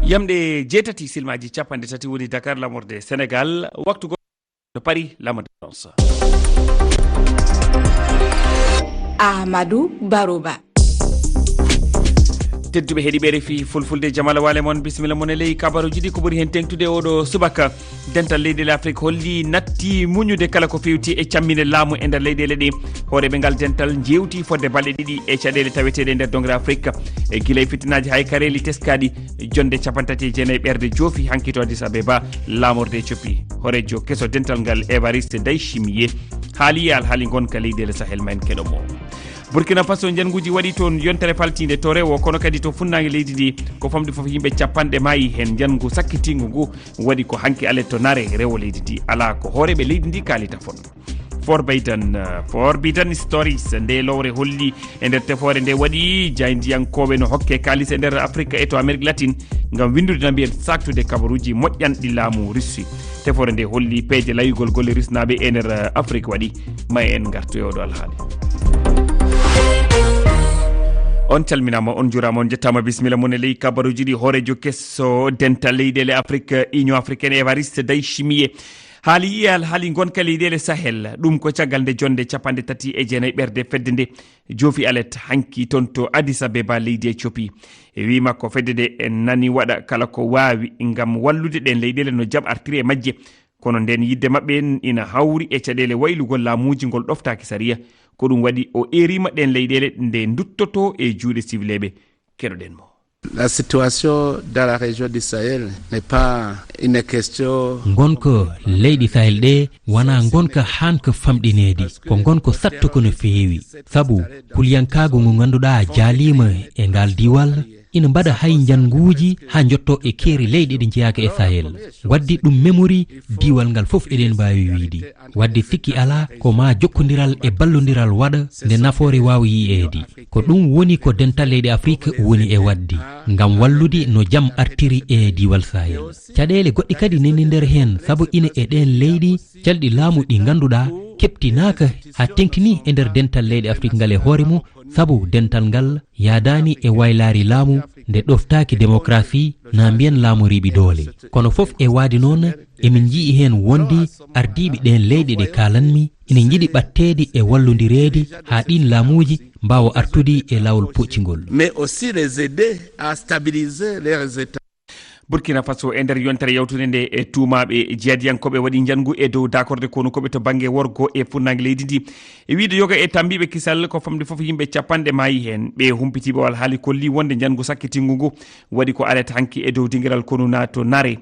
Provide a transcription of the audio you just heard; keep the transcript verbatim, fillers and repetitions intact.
Yamɗe jeetati silmaaji capanɗe tati woni Dakar, lamorde Senegal, waktu go to Paris, lamorde France. Amadou Baroba. Tedduɓe heɗiɓe R F I Fulfulde, jamala wale mon, bisimilla mon e ley kabaruji ɗi. Ko ɓuri hen tengtude oɗo subaka, dental leyɗele Afrique holli natti muñude kala ko fewti e cammine laamu e nder leyɗele ɗi. Hooreɓe ngal dental jewti fodde balɗe ɗiɗi e caɗele taweteɗe e nder dongre Afrique, e gila e fitinaji hay kareli teskaɗi. Jonde capantati e jeenayi ɓerɗe joofi hanki to Addis Abeba, laamorde Ethiopie. Horejo keso dental ngal, Evariste Ndayishimiye, haali e alhaali gonka leyɗele Sahel ma en keɗo mo. Burkina Faso, njannguuji waɗi toon yontere faltiinde to rewo, kono kadi to funnaange leydi ndi. Ko famɗi fof, yimɓe capanɗe maayi heen. Njanngu sakkitingu ngu waɗi ko hanki alet to Nare, rewo leydi ndi. Alaa ko hooreeɓe leydi ndi kaalita fon. Forbaidan, uh, Forbidden Stories, nde lowre holli e nder tefoore nde waɗi jaayndiyankooɓe no hokke kaalis e nder Afrique e to Amérique Latine ngam winndude na mbiyen saktude kabaruuji moƴƴanɗi laamu Russie. Tefoore nde holli peeje layugol golle Rusnaaɓe e nder, uh, Afrique waɗi. Ma en ngartu e oɗo alhaali. On calminaama, on njuuraama, on njettaama, bisimilla mon e ley kabaruuji ɗi. Hooreejo keso dental leyɗele Afrique, Union Africaine, Evariste Ndayishimiye, haali e alhaali gonka leyɗele Sahel. Ɗum ko caggal nde jonde capanɗe tati e jeenayi ɓerɗe fedde nde joofi alet hanki toon to Addis Abeba, leydi Ethiopie. E wii makko, fedde nde en nani waɗa kala ko waawi ngam wallude ɗeen leyɗele no jam artiri e majje. Kono nden yiɗde maɓɓe ina hawri e caɗeele waylugol laamuuji ngol ɗoftaaki sariya. Ko ɗum waɗi o eeriima ɗeen leyɗele nde nduttoto e juuɗe siwileeɓe. Keɗoɗen mo. La situation dans la région du Sahel n'est pas une question. Ngonka leyɗe Sahel ɗe wonaa ngonka haanka famɗineede. Ko ngonka sattuka no feewi. Sabu kuliyankaagu ngu ngannduɗaa jaaliima e ngal diiwal, ina mbaɗa hay njannguuji haa njotto e keeri leyɗe ɗe njeyaaka e Sahel. Wadde ɗum memori diiwal ngal fof, eɗen mbaawi wiyde. Wadde sikki alaa ko ma jokkondiral e ballondiral waɗa nde nafoore waawa yiyeede. Ko ɗum woni ko dental leyɗe Afrique woni e waɗde ngam wallude no jam artiri e diiwal Sahel. Caɗeele goɗɗe kadi nani nder heen, sabu ina e ɗeen leyɗe calɗi laamu ɗi ngannduɗaa keɓtinaaka haa teŋtini e nder dental leyɗe Afrique ngal e hoore mum, sabu dental ngal yaadaani e waylaari laamu nde ɗoftaaki démocratie, na mbiyen laamu riiɓi doole. Kono fof e waade noon, emin njii heen wonde ardiiɓe ɗeen leyɗe ɗe kaalanmi ina njiɗi ɓatteede e wallondireede haa ɗiin laamuuji mbaawa artude e laawol poccingol. Mais aussi les aider à stabiliser les États. Burkina Faso, e nder yontere yawtunde nde, e tuumaaɓe jihadiyankooɓe waɗi njanngu e dow daakorde konukooɓe to bannge worgo e funnaange leydi ndi. E wiyde yoga e tammbiiɓe kisal, ko famɗi fof yimɓe capanɗe maayi heen. Ɓe humpitiiɓe o alhaali kolli wonde njanngu sakkitingu ngu waɗi ko alet hanki e dow dingiral konu na to Nare.